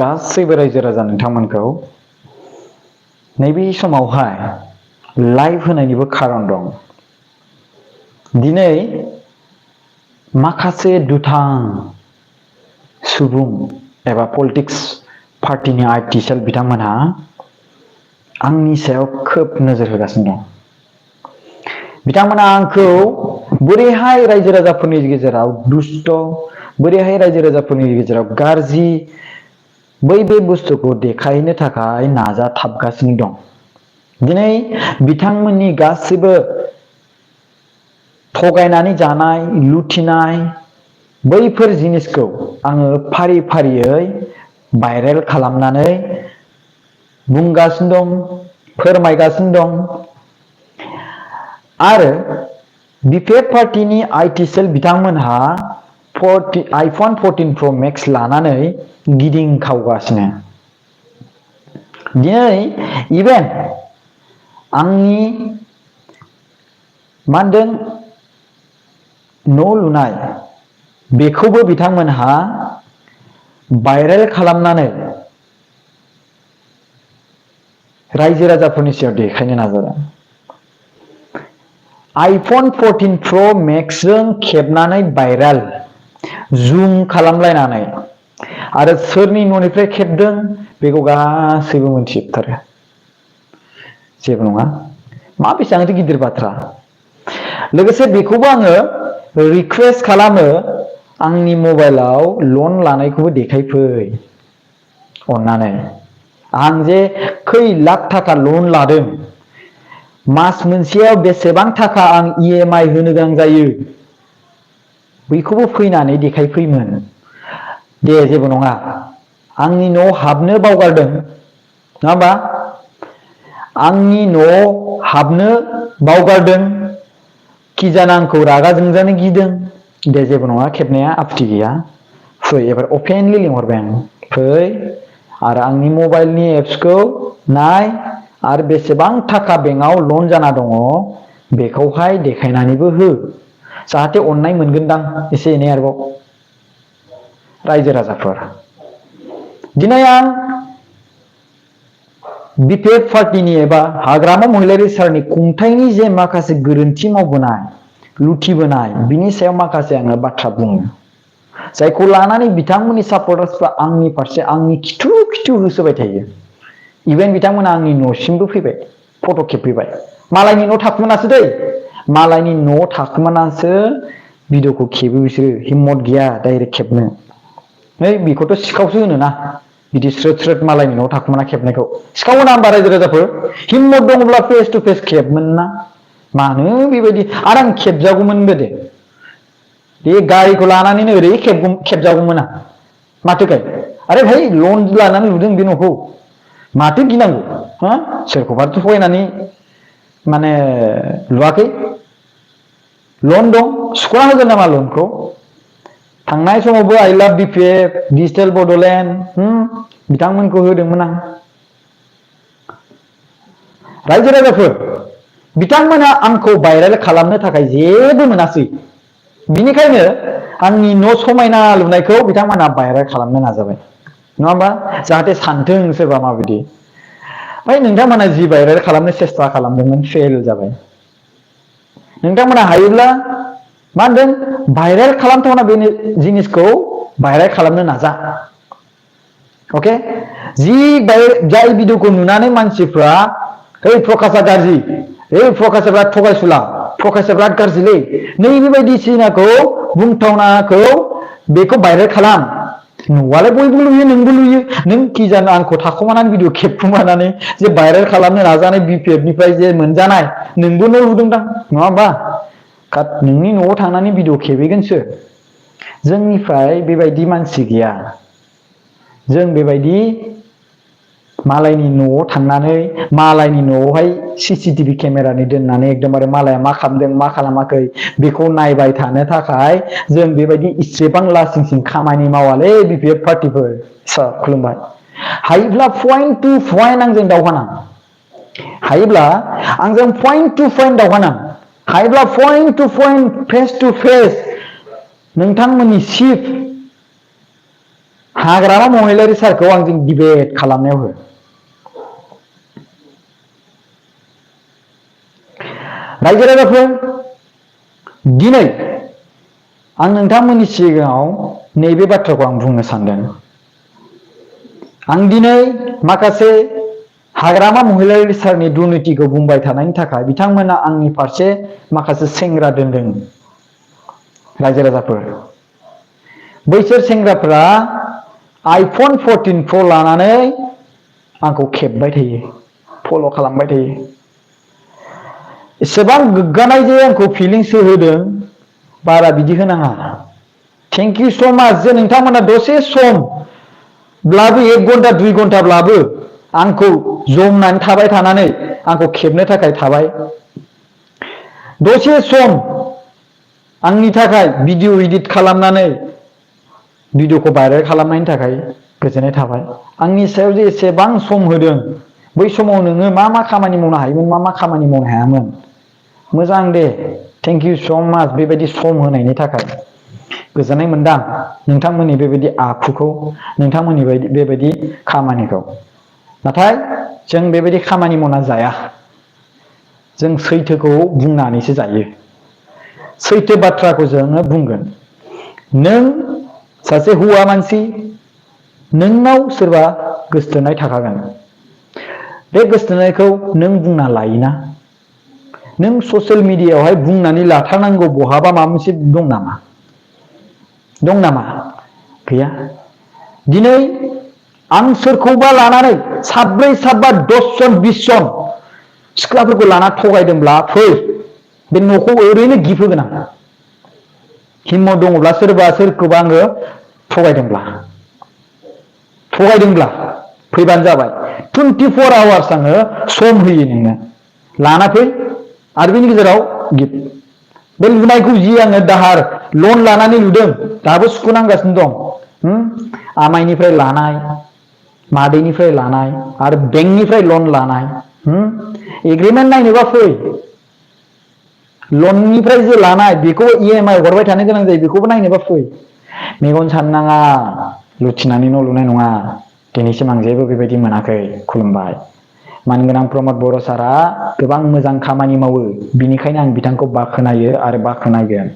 गासैबो रायजो राजा नोंथांमोनखौ नैबे समावहाय लाइभ होनायनिबो खारन दं। दिनै माखासे दुथां सुबुं एबा पलिटिक्स पार्टिनि आर्टिसेल बिथांमोनहा आंनि सायाव खोब नोजोर होगासिनो दं। बिथांमोना आंखौ बोरैहाय रायजो राजाफोरनि गेजेराव दुष्ट, बोरैहाय रायजो राजाफोरनि गेजेराव गाज्रि, बे बुस्थुखौ देखायनो थाखाय नाजाथाबगासिनो दं। दिनै बिथांमोननि गासिबो थगायनानै जानाय, लुथिनाय बैफोर जिनिसखौ आङो फारि फारियै भाइरेल खालामनानै बुंगासिनो दं, फोरमायगासिनो दं। आरो बिपिएफ पार्टिनि आइटिसेल बिथांमोनहा आइफन 14 प्र मेक्स लानानै गिदिंखावगासिनो। दिनै इभेन आंनि मा होनदों न' लुनाय बेखौबो बिथांमोनहा भाइरेल खालामनानै रायजो राजाफोरनि सायाव देखायनो नाजादों। आइफन 14 प्र मेक्सजों खेबनानै भाइरेल जुम खालामलायनानै आरो सोरनि न'निफ्राय खेबदों बेखौ गासैबो मोनथिजोबथारो। जेबो नङा, मा बेसेबांथो गिदिर बाथ्रा। लोगोसे बेखौबो आङो रिकुवेस्ट खालामो, आंनि मबाइलाव लन लानायखौबो देखायफै अननानै। आं जे खै लाख थाखा लन लादों, मास मोनसेयाव बेसेबां थाखा आं EMI होनो गोनां जायो, बैखौबो फैनानै देखायफैमोन। दे जेबो नङा, आंनि न'आव हाबनो बावगारदों नङा होमबा? आंनि न'आव हाबनो बावगारदों, कि जानो आंखौ रागा जोंजानो गिदों। दे जेबो नङा, खेबनाया आपत्ति गैया, फै एबार अपेनलि लिंहरबाय आं, फै आरो आंनि मबाइलनि एप्सखौ नाय आरो बेसेबां थाखा बेंकआव लन जाना दङ बेखौहाय देखायनानैबो हो, जाहाथे अननाय मोनगोनदां एसे एनै आरोबाव। रायजो राजाफोर, दिनै आं बिपिएफ पार्टिनि एबा हाग्रामा महिलारि सारनि खुंथायनि जे माखासे गोरोन्थि मावबोनाय, लुथिबोनाय, बिनि सायाव माखासे आङो बाथ्रा बुङो, जायखौ लानानै बिथांमोननि सापर्टार्सफ्रा आंनि फारसे आंनि खिथु होसोबाय थायो। इभेन बिथांमोना आंनि न'सिमबो फैबाय, फट' खेबफैबाय। मालायनि न' थाखुमानासो दै, मालायनि न' थाखुमानासो भिडिअखौ खेबो बिसोरो, हिम्मत गैया डाइरेक्ट खेबनो। नै बेखौथ' सिखावसो होनोना, बिदि स्रोद स्रोद मालायनि न'आव थाखुमाना खेबनायखौ सिखाव होना होमबा रायजो राजाफोर? हिम्मत दङब्ला फेस टु फेस खेबमोन ना, मानो बेबायदि? आरो आं खेबजागौमोनबो दे, बे गारिखौ लानानैनो ओरै खेबजागौमोन आं, माथोखाय? आरे भाई लन लानानै लुदों बे न'खौ, माथो गिनांगौ हा? सोरखौबाथ' थगायनानै माने लुवाखै, लन दं, सुख'ना होगोन नामा लनखौ? थांनाय समावबो आइ लाभ बिपिएफ, डिजिटेल बड'लेण्ड बिथांमोनखौ होदोंमोन आं। रायजो राजाफोर, बिथांमोना आंखौ भाइरेल खालामनो थाखाय जेबो मोनासै, बिनिखायनो आंनि न' समायना लुनायखौ बिथांमोना भाइरेल खालामनो नाजाबाय नङा होमबा? जाहाथे सानथों सोरबा माबायदि। ओमफ्राय नोंथांमोना जि भाइरेल खालामनो सेस्था खालामदोंमोन, फेल जाबाय। नोंथांमोना हायोब्ला मा होनदों, भाइरेल खालामथावना बे जिनिसखौ भाइरेल खालामनो नाजा। अके, जाय भिडिअखौ नुनानै मानसिफ्रा ओइ प्रकाशआ गाज्रि, ओइ प्रकाशआ बिराद थगायसुला, प्रकाशआ बिराद गाज्रिलै, नै बेबायदिसिनाखौ बुंथावनाखौ बेखौ भाइरेल खालाम। न'आलाय बयबो लुयो, नोंबो लुयो, नों कि जानो आंखौ थाखुमानानै भिडिअ खेबखुमानानै जे भाइरेल खालामनो नाजानाय बिपिएफनिफ्राय जे मोनजानाय, नोंबो न' लुदोंदां नङा होमबा? नोंनि न'आव थांनानै भिडिअ खेबहैगोन सोर? जोंनिफ्राय बेबायदि मानसि गैया। जों बेबायदि मालायनि न'आव थांनानै, मालायनि न'आवहाय CCTV केमेरानि दोननानै एकदमबारे मालाया मा खालामदों मा खालामाखै बेखौ नायबाय थानो थाखाय जों बेबायदि इसेबां लासिं सिं खामानि मावालै बिपिएफ पार्टिफोर। सार खुलुमबाय। हायोब्ला पइन्ट टु पइन्ट आंजों दावहा नां, हायोब्ला आंजों पइन्ट टु पइन्ट दावहा नां, हायोब्ला point to point face to face नोंथांमोननि चिफ हाग्रामा महिलारि सारखौ आंजों डिबेट खालामनायाव हो। रायजो राजाफोर, दिनै आं नोंथांमोननि सिगाङाव नैबे बाथ्राखौ आं बुंनो सानदों। आं दिनै माखासे हाग्रामा महिलारि सारनि दुर्नितिखौ बुंबाय थानायनि थाखाय बिथांमोना आंनि फारसे माखासे सेंग्रा दोनदों। रायजो राजाफोर, बैसोर सेंग्राफोरा आइफन 14 प्र लानानै आंखौ खेबबाय थायो, फल' खालामबाय थायो। एसेबां गोग्गानाय जे आंखौ फिलिंस होदों, बारा बिदि होनाङा। थेंक इउ स' माच जे नोंथांमोना दसे समब्लाबो 1 घन्टा 2 घन्टाब्लाबो आंखौ जमनानै थाबाय थानानै आंखौ खेबनो थाखाय थाबाय। दसे सम आंनि थाखाय भिडिअ एडिट खालामनानै भिडिअखौ भाइरेल खालामनायनि थाखाय गोजोननाय थाबाय। आंनि सायाव जे एसेबां सम होदों, बै समाव नोङो मा मा खामानि मावनो हायोमोन, मा मा खामानि मावनो हायामोन। मोजां दे, थेंक इउ स' माच बेबायदि सम होनायनि थाखाय। गोजोननाय मोनदां नोंथांमोननि बेबायदि आखुखौ, नोंथांमोननि बेबायदि खामानिखौ। नाथाय जों बेबायदि खामानि मावना जाया। जों सैथोखौ बुंनानैसो जायो। सैथो बाथ्राखौ जोङो बुंगोन। नों सासे हौवा मानसि, नोंनाव सोरबा गोसथोनाय थाखागोन। बे गोसथोनायखौ नों बुंना लायोना? नों ससियेल मिडियायावहाय बुंनानै लाथारनांगौ बहाबा माबा मोनसे दं नामा? दं नामा? गैया। दिनै आं सोरखौबा लानानै 7 7 10 जन 20 जन सिख्लाफोरखौ लाना थगायदोंब्ला फै, बे न'खौ ओरैनो गिफ्ट होगोन आं। हिम्मत दङब्ला सोरखौबा आङो थगायदोंब्ला फैबानो जाबाय। 24 आवार्स आङो सम होयो नोंनो, लाना फै। आरो बेनि गेजेराव गिफ्ट। बे लुनायखौ जि आङो दाहार लन लानानै लुदों, दाबो सुख'नांगासिनो दं। आमाइनिफ्राय लानाय, मादैनिफ्राय लानाय आरो बेंकनिफ्राय लन लानाय। एग्रिमेन्ट नायनोबा फै। लननिफ्राय जे लानाय बेखौ EMI हरबाय थानो गोनां जायो, बेखौबो नायनोबा फै। मेगन साननाङा, लुथिनानै न' लुनाय नङा। दिनैसिम आं जेबो बेबायदि मोनाखै। खुलुमबाय। मानगोनां प्रमद बर' सारआ गोबां मोजां खामानि मावो, बिनिखायनो आं बिथांखौ बाख्नायो आरो बाख्नायगोन।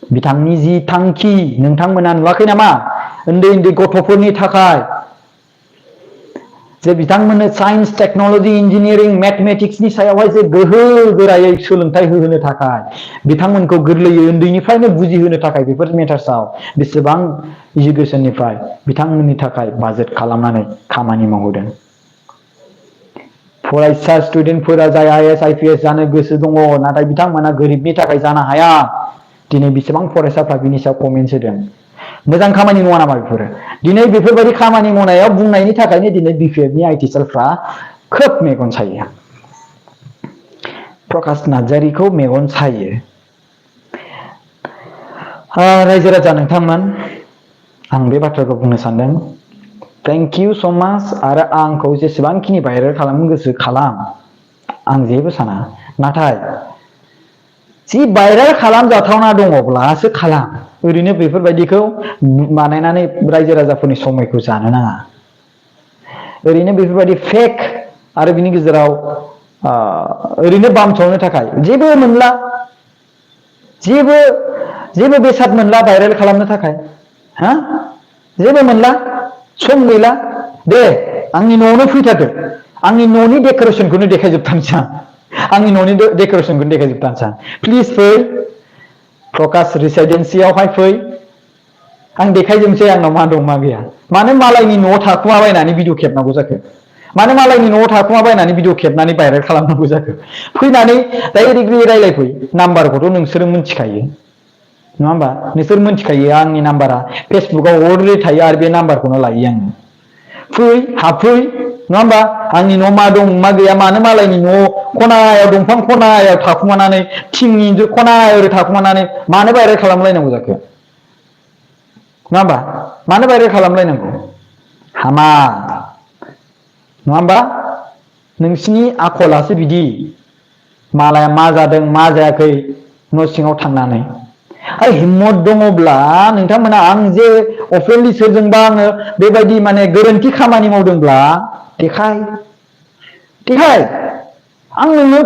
बिथांनि जि थांखि, नोंथांमोना नुवाखै नामा? उन्दै उन्दै गथ'फोरनि थाखाय जे बिथांमोननो साइन्स, टेक्न'लजि, इन्जिनियारिं, मेथमेटिक्सनि सायावहाय जे गोहो गोरायै सोलोंथाइ होहोनो थाखाय, बिथांमोनखौ गोरलैयै उन्दैनिफ्रायनो बुजिहोनो थाखाय बेफोर मेटार्सआव बेसेबां इडुकेसननिफ्राय बिथांमोननि थाखाय बाजेट खालामनानै खामानि मावहोदों। फरायसा स्टुडेन्टफोरा जाय IAS IPS जानो गोसो दङ, नाथाय बिथांमोना गोरिबनि थाखाय जानो हाया। दिनै बेसेबां फरायसाफ्रा बिनि सायाव कमेन्ट्स होदों। मोजां खामानि नङा नामा बेफोरो? दिनै बेफोरबायदि खामानि मावनायाव बुंनायनि थाखायनो दिनै BPFनि आइटिचारफ्रा खोब मेगन सायो। प्रकाश नार्जारिखौ मेगन सायो। रायजो राजा नोंथांमोन, आं बे बाथ्राखौ बुंनो सानदों। थेंक इउ स' माच। आरो आंखौ जेसेबांखिनि भाइरेल खालामनो गोसो खालाम, आं जेबो साना। नाथाय जि भाइरेल खालामजाथावना दङब्लासो खालाम। ओरैनो बेफोरबायदिखौ बानायनानै रायजो राजाफोरनि समायखौ जानो नाङा। ओरैनो बेफोरबायदि फेक आरो बिनि गेजेराव ओरैनो बामसावनो थाखाय जेबो मोनला, जेबो बेसाद मोनला भाइरेल खालामनो थाखाय। जेबो मोनला, सम गैला। दे आंनि न'आवनो फैथारदो, आंनि न'नि डेक'रेसनखौनो देखायजोबथारनोसै आं। आंनि न'नि डेक'रेसनखौनो देखायजोबथारनोसै आं। प्लिज फै, प्रकाश रेसिडेन्सियावहाय फै। आं देखायजोबनोसै आंनाव मा दं मा गैया। मानो मालायनि न'आव थाखुमाबायनानै भिडिअ खेबनांगौ जाखो? मानो मालायनि न'आव थाखुमाबायनानै भिडिअ खेबनानै भाइरेल खालामनांगौ जाखो? फैनानै डाइरेक्टलि रायलायफै। नाम्बारखौथ' नोंसोरो मिथिखायो, नङा होमबा? नोंसोर मिथिखायो आंनि नाम्बारा फेसबुकआव अलरेडि थायो आरो बे नाम्बारखौनो लायो आङो। फै, हाबफै, नङा होमबा? आंनि न'आव मा दं मा गैया। मानो मालायनि न'आव खनायाव, दंफां खनायाव थाखुमानानै, थिंनि इन्जुर खनायाव ओरै थाखुमानानै मानो भाइरेल खालामलायनांगौ जाखो? नङा होमबा? मानो भाइरेल खालामलायनांगौ? हामा, नङा होमबा? नोंसिनि आखलासो बिदि। मालाया मा जादों मा जायाखै न' सिङाव थांनानै। हिम्मत दङब्ला नोंथांमोना, आं जे अफेनलि सोरजोंबा आङो बेबायदि माने गोरोन्थि खामानि मावदोंब्ला देखाय आं नोंनो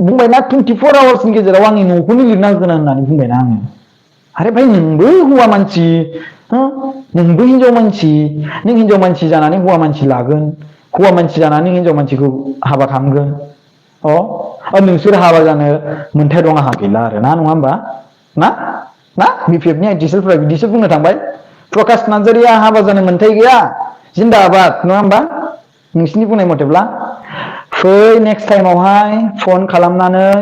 बुंबायना 24 आवार्सनि गेजेराव आंनि न'खौनो लिरना होगोन होननानै बुंबायना आङो आरे भाई नोंबो हौवा मानसि नोंबो हिनजाव मानसि नों हिनजाव मानसि जानानै हौवा मानसि लागोन हौवा मानसि जानानै हिनजाव मानसिखौ हाबा खालामगोन नोंसोर हाबा जानो मोन्थाय दं आंहा गैला आरो ना नङा होमबा ना बिपिएफनि आइटिएसएलफोरा बिदिसो बुंनो थांबाय प्रकाश नार्जारिया हाबा जानो मोन्थाय गैया जिन्दाबाद नङा होमबा नोंसिनि बुंनाय मथेब्ला फै नेक्स्ट टाइमावहाय फन खालामनानै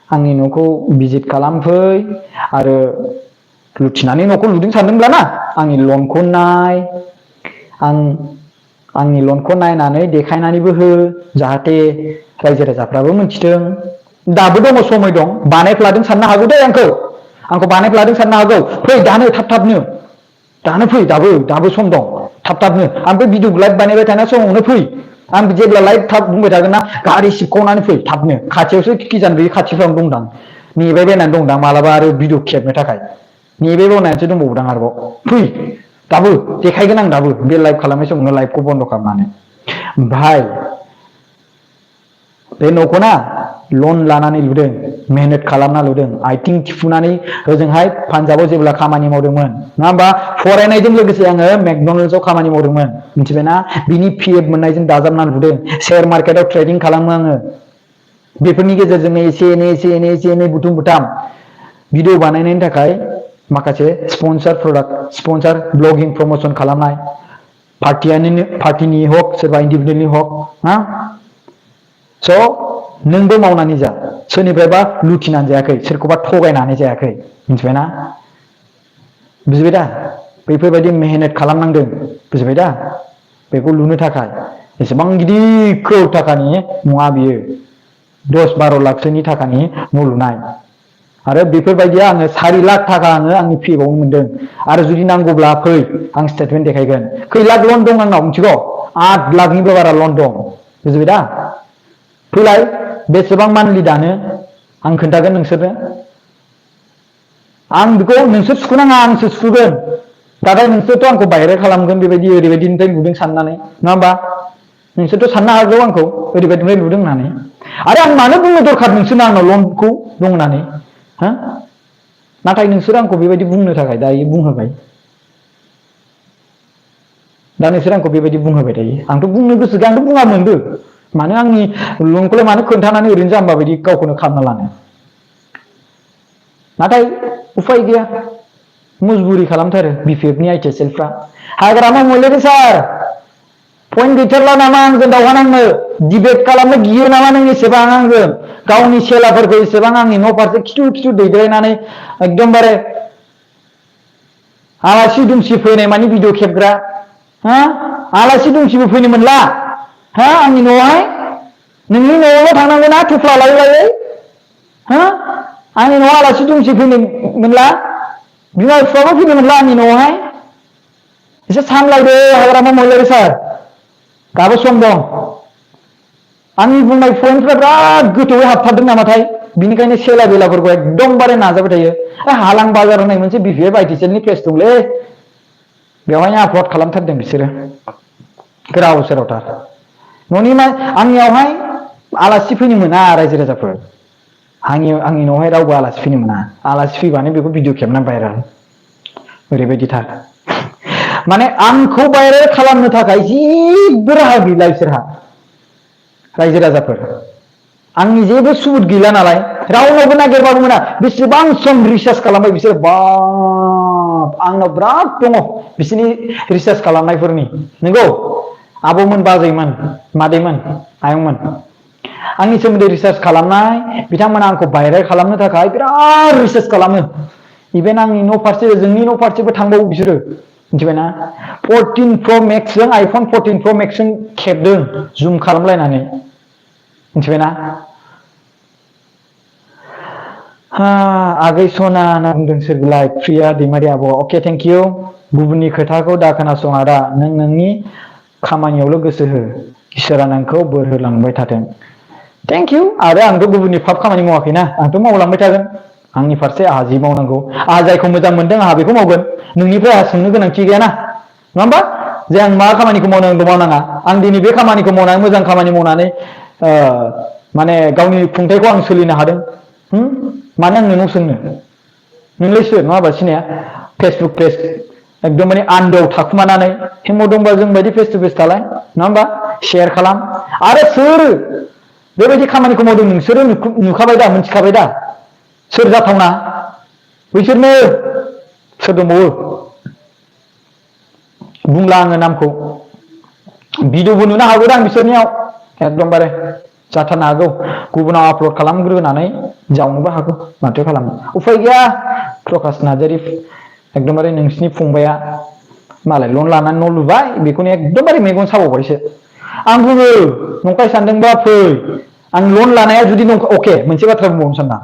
आंनि न'खौ भिजिट खालामफै आरो लुथिनानै न'खौ लुदों सानदोंब्ला ना आंनि लनखौ नाय आंनि लनखौ नायनानै देखायनानैबो हो जाहाथे रायजो राजाफ्राबो मिथिथों दाबो दङ समय दं बानायफ्लादों साननो हागौ दे आंखौ बानायफ्लादों साननो हागौ फै दानो थाबनो दानो फै दाबो सम दं थाबनो आं बे भिडिअ लाइभ बानायबाय थानाय समावनो फै आं जेब्ला लाइभ थाब बुंबाय थागोन ना गारि सिबखावनानै फै थाबनो खाथियावसो किजान बे खाथिफ्रावनो दंदां नेबाय बायनानै दंदां मालाबा आरो भिडिअ खेबनो थाखाय नेबाय बावनानैसो दंबावोदां आरोबाव फै दाबो देखायगोन आं दाबो बे लाइभ खालामनाय समावनो लाइभखौ बन्द खालामनानै भाई बे न'खौ ना लन लानानै लुदों मेहनत खालामना लुदों आथिं थिफुनानै ओजोंहाय पान्जाबाव जेब्ला खामानि मावदोंमोन नङा होमबा फरायनायजों लोगोसे आङो मेकडनाल्ड्सआव खामानि मावदोंमोन मिथिबायना बिनि पिएफ मोननायजों दाजाबना लुदों शेयार मार्केटआव ट्रेडिं खालामो आङो बेफोरनि गेजेरजोंनो एसे एनै बुथुम बुथाम भिडिअ बानायनायनि थाखाय माखासे स्पन्सार ब्लगिं प्रमोशन खालामनाय पार्टिनि हक सोरबा इन्डिभिजुवेलनि हक स' नोंबो मावनानै जा सोरनिफ्रायबा लुथिनानै जायाखै सोरखौबा थगायनानै जायाखै मिथिबायना बुजिबाय दा बेफोरबायदि मेहनत खालामनांदों बुजिबाय दा बेखौ लुनो थाखाय एसेबां गिदिर crore थाखानि नङा बियो 10-12 लाखसोनि थाखानि न' लुनाय आरो बेफोरबायदिया आङो 4 लाख थाखा आंनि पिएफआवनो मोनदों आरो जुदि नांगौब्ला फै आं स्टेटमेन्ट देखायगोन खै लाख लन दं आंनाव मिथिगौ 8 लाखनिबो बारा लन दं बुजिबाय दा फैलाय बेसेबां मान्थलि दानो आं खोन्थागोन नोंसोरनो आं बेखौ नोंसोर सुखुनाङा आंसो सुखुगोन दादा नोंसोरथ' आंखौ बायहेरा खालामगोन बेबायदि ओरैबायदिनिफ्राय लुदों साननानै नङा होमबा नोंसोरथ' साननो हागौ आंखौ ओरैबायदिनिफ्राय लुदों होननानै आरे आं मानो बुंनो दरखार नोंसोरनो आंनाव लनखौ दं होननानै नाथाय नोंसोर आंखौ बेबायदि बुंनो थाखाय दायो बुंहोबाय दा नोंसोर आंखौ बेबायदि बुंहोबाय थायो आंथ' बुंनो गोसो गैया आंथ' बुङामोनबो मानो आंनि लनखौलाय मानो खोन्थानानै ओरैनो जाम्बा बायदि गावखौनो खालामना लानो नाथाय उफाय गैया मजबुरि खालामथारो बिपिएफनि आइटिएसएलफ्रा हाग्रामा महिलारि सार पइन्ट गैथारला नामा आंजों दावहा नांनो डिबेट खालामनो गियो नामा नों एसेबां आंजों गावनि सेलाफोरखौ एसेबां आंनि न' फारसे खिथु दैद्रायनानै एकदमबारे आलासि दुमसि फैनाय मानि भिडिअ खेबग्रा आलासि दुमसिबो फैनो मोनला आंनि न'आवहाय नोंनि न'आवल' थांनांगौ ना थफ्ला लायै आंनि न'आव आलासि दुमसि फैनो मोनला बिमा बिफाबो फैनो मोनला आंनि न'आवहाय एसे सामलायदो हाग्रामा महिलारि सार दाबो सम दं आंनि बुंनाय पइन्टफ्रा बिराद गोथौयै हाबथारदों नामाथाय बिनिखायनो सेला बेलाफोरखौ एकदमबारे नाजाबाय थायो हालां बाजार होननाय मोनसे बिपिएफ आइटिएसएलनि पेज दंलै बेवहायनो आपलड खालामथारदों बिसोरो गोदाव सोरावथार न'नि आंनियावहाय आलासि फैनो मोना रायजो राजाफोर आंनि न'आवहाय रावबो आलासि फैनो मोना आलासि फैबानो बेखौ भिडिअ खेबनानै भाइराल ओरैबायदिथार माने आंखौ भाइरेल खालामनो थाखाय जेबो राहा गैला बिसोरहा रायजो राजाफोर आंनि जेबो सुबुत गैला नालाय रावनावबो नागिरबाबो मोना बेसेबां सम रिसार्च खालामबाय बिसोर बाब आंनाव बिराद दङ बिसोरनि रिसार्च खालामनायफोरनि नंगौ आबौमोन बाजैमोन मादैमोन आयंमोन आंनि सोमोन्दै रिसार्च खालामनाय बिथांमोना आंखौ भाइरेल खालामनो थाखाय बिराद रिसार्च खालामो इभेन आंनि न' फारसे जोंनि न' फारसेबो थांबावो बिसोरो मिथिबायना 14 Pro Max जों आइफन 14 Pro Max जों खेबदों जुम खालामलायनानै मिथिबायना आगै सना होनना बुंदों सोरबिलाय प्रिया दैमारि आब' अके थेंक इउ गुबुननि खोथाखौ दा खोनासं आदा नों नोंनि खामानियावल' गोसो हो इसोरा नोंखौ बोर होलांबाय थाथों थेंक इउ आरो आंथ' गुबुननि फाब खामानि मावाखैना आंथ' मावलांबाय थागोन आंनि फारसे आहा जि मावनांगौ आहा जायखौ मोजां मोनदों आहा बेखौ मावगोन नोंनिफ्राय आहा सोंनो गोनांथि गैयाना नङा होमबा जे आं मा खामानिखौ मावनांगौ मावनाङा आं दिनै बे खामानिखौ मावनानै मोजां खामानि मावनानै माने गावनि खुंथायखौ आं सोलिनो हादों मानो आं नोंनाव सोंनो नोंलाय सोर नङा होमबा सिनाया फेसबुक पेज एकदम माने आन्दोआव थाखुमानानै हिम्मत दंबा जों बायदि फेस टु फेस थालाय नङा होमबा शेयार खालाम आरो सोर बेबायदि खामानिखौ मावदों नोंसोरो नुखाबाय दा मिथिखाबाय दा सोर जाथावना बैसोरनो सोर दंबावो बुंला आङो नामखौ भिडिअबो नुनो हागौदां बिसोरनियाव एकदमबारे जाथारनो हागौ गुबुनाव आपलड खालामग्रोनानै जावनोबो हागौ माथो खालामनो उफाय गैया प्रकाश नार्जारि एकदमबारे नोंसिनि फंबाया मालाय लन लानानै न' लुबाय बेखौनो एकदमबारे मेगन साबावबायसो आं बुङो नंखाय सानदोंबा फै आं लन लानाया जुदि अके मोनसे बाथ्रा बुंबावनो सानदां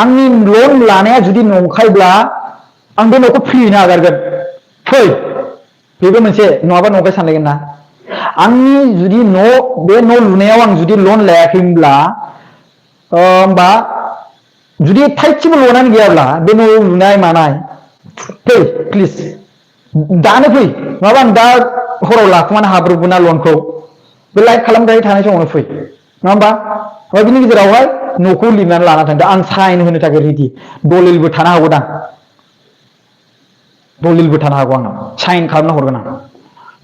आंनि लन लानाया जुदि नंखायब्ला आं बे न'खौ फ्रियैनो नागारगोन फै बेबो मोनसे नङाबा नंखाय सानलायगोन ना आंनि जुदि बे न' लुनायाव आं जुदि लन लायाखैमोनब्ला होमबा जुदि थाइसेबो लनानै गैयाब्ला बे न' लुनाय मानाय फै प्लिज दानो फै नङाबा आं दा हराव लाखुमानो हाब्रबगोन ना लनखौ बे लाइक खालामबाय थानाय समावनो फै नङा होमबा ओमफ्राय बिनि गेजेरावहाय न'खौ लिरनानै लाना थांदो आं साइन होनो थाखाय रेडि दलिलबो थानो हागौदां दलिलबो थानो हागौ आंनाव साइन खालामना हरगोन आं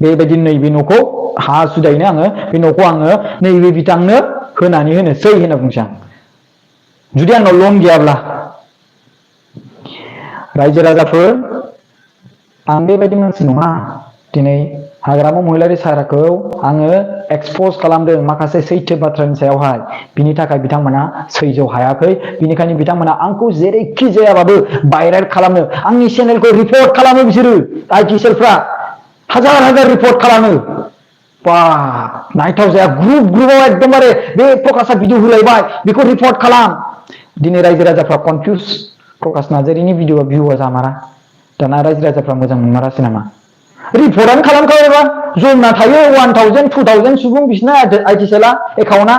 बेबायदि नैबे न'खौ हा सुदायैनो आङो बे न'खौ आङो नैबे बिथांनो होनानै होनोसै होनना बुंसै आं जुदि आंनाव लन गैयाब्ला रायजो राजाफोर आं बेबायदि मानसि नङा दिनै हाग्रामा महिलारि सारखौ आङो एक्सपज खालामदों माखासे सैथो बाथ्रानि सायावहाय बिनि थाखाय बिथांमोना सैज्य हायाखै बिनिखायनो बिथांमोना आंखौ जेरैखि जायाबाबो भाइरेल खालामनो आंनि चेनेलखौ रिपर्ट खालामो बिसोरो आइटि सेलफ्रा हाजार हाजार रिपर्ट खालामो बा नायथाव जाया ग्रुपाव एकदमबारे बे प्रकाशआ भिडिअ होलायबाय बेखौ रिपर्ट खालाम दिनै रायजो राजाफ्रा कनफिउज प्रकाश नार्जारिनि भिडिअआ भिउआ जामारा दाना रायजो राजाफ्रा मोजां मोनमारासै नामा रिपर्टआनो खालामखाबायबा जमना थायो 1000 2000 सुबुं बिसिना आइटि सेलआ एकाउन्टआ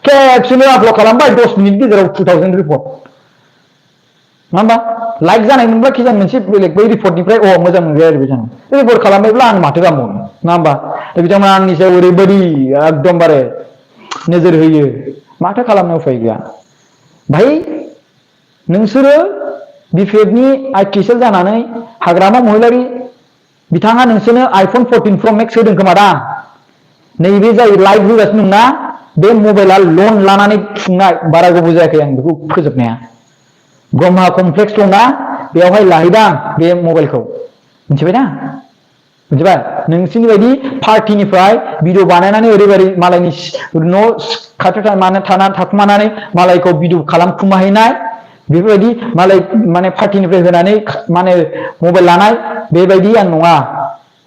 खेबसेनो आपलड खालामबाय 10 मिनिट गेजेराव 2000 रिपर्ट नङा होमबा लाइक जानाय मोनब्ला खिजान मोनसे बेलेग बै रिपर्टनिफ्राय मोजां मोनबाय आरो बिथां रिपर्ट खालामबायब्ला आं माथो खालामबावनो नङा होमबा बिथांमोना आंनि सायाव ओरैबायदि एकदमबारे नोजोर होयो माथो खालामनो उफाय गैया भाई नोंसोरो बिपिएफनि आइटि सेल जानानै हाग्रामा महिलारि बिथाङा नोंसोरनो आइफन 14 प्र मेक्स होदों खोमा दा नैबे जाय लाइभ होगासिनो दंना बे मबाइला लन लानानै खुंनाय बारा गोबाव जायाखै आं बेखौ फोजोबनाया ब्रह्मा कमप्लेक्स दंना बेवहाय लाहैदां बे मबाइलखौ मिथिबायना मिथिबाय नोंसिनि बायदि पार्टिनिफ्राय भिडिअ बानायनानै ओरैबायदि मालायनि न' खाथियाव थाखुमानानै मालायखौ भिडिअ खालामखुमाहैनाय बेफोरबायदि मालाय माने पार्टिनिफ्राय होनानै माने मबाइल लानाय बेबायदि आं नङा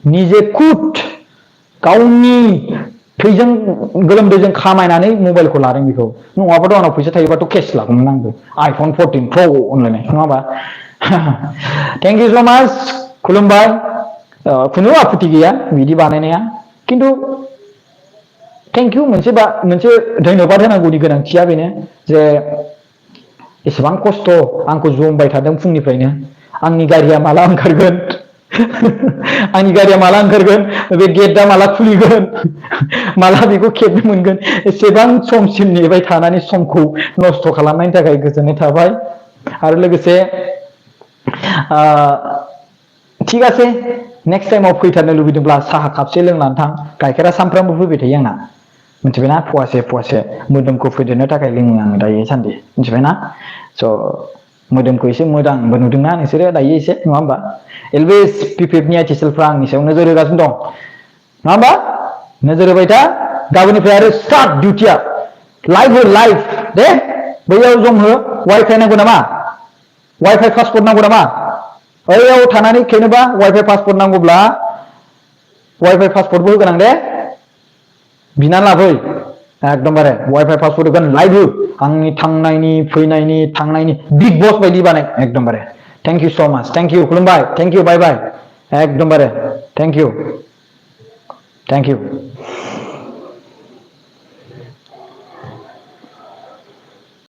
निजे खुद गावनि थैजों गोलोमदैजों खामायनानै मबाइलखौ लादों बेखौ नङाबाथ' आंनाव फैसा थायोबाथ' केस लागौमोन आंबो आइफन 14 प्र होनलायनाय नङा होमबा थेंक इउ स' माच खुलुमबाय खुनु आपत्ति गैया बिदि बानायनाया खिन्थु थेंक इउ मोनसे धन्यबाद होनांगौनि गोनांथिया बेनो जे एसेबां खस्थ' आंखौ जमबाय थादों फुंनिफ्रायनो आंनि गारिया माला ओंखारगोन आंनि गारिया माला ओंखारगोन बे गेटआ माला खुलिगोन माला बेखौ खेबनो मोनगोन एसेबां समसिम नेबाय थानानै समखौ नस्थ' खालामनायनि थाखाय गोजोननाय थाबाय आरो लोगोसे ठीक आसे नेक्स्ट टाइमाव फैथारनो लुबैदोंब्ला साहा कापसे लोंनानै थां गाइखेरा सानफ्रामबो फैबाय थायो आंना मिथिबायना फवासे मोदोमखौ फेदेरनो थाखाय लोङो आङो दायो सान्दि मिथिबायना स' मोदोमखौ एसे मोजांबो नुदोंना नोंसोरो दायो एसे नङा होमबा एलवेज पिपिएफनि आइटि सेलफ्रा आंनि सायाव नोजोर होगासिनो दं नङा होमबा नोजोर होबाय था गाबोननिफ्राय आरो स्टार्ट डिउटिया लाइभ दे बैयाव जमहो वाइफाइ नांगौ नामा वाइफाइ पासपर्ट नांगौ नामा बैयाव थानानै खेनोबा वाइफाइ पासपर्ट नांगौब्ला वाइफाइ पासपर्टबो होगोन आं दे बिनानै लाफै एकदमबारे वाइफाइ पासवर्ड होगोन लाइभ हो आंनि थांनायनि बिग बस बायदि बानाय एकदमबारे थेंक इउ स' माच थेंक इउ खुलुमबाय थेंक इउ बाय बाय एकदमबारे थेंक इउ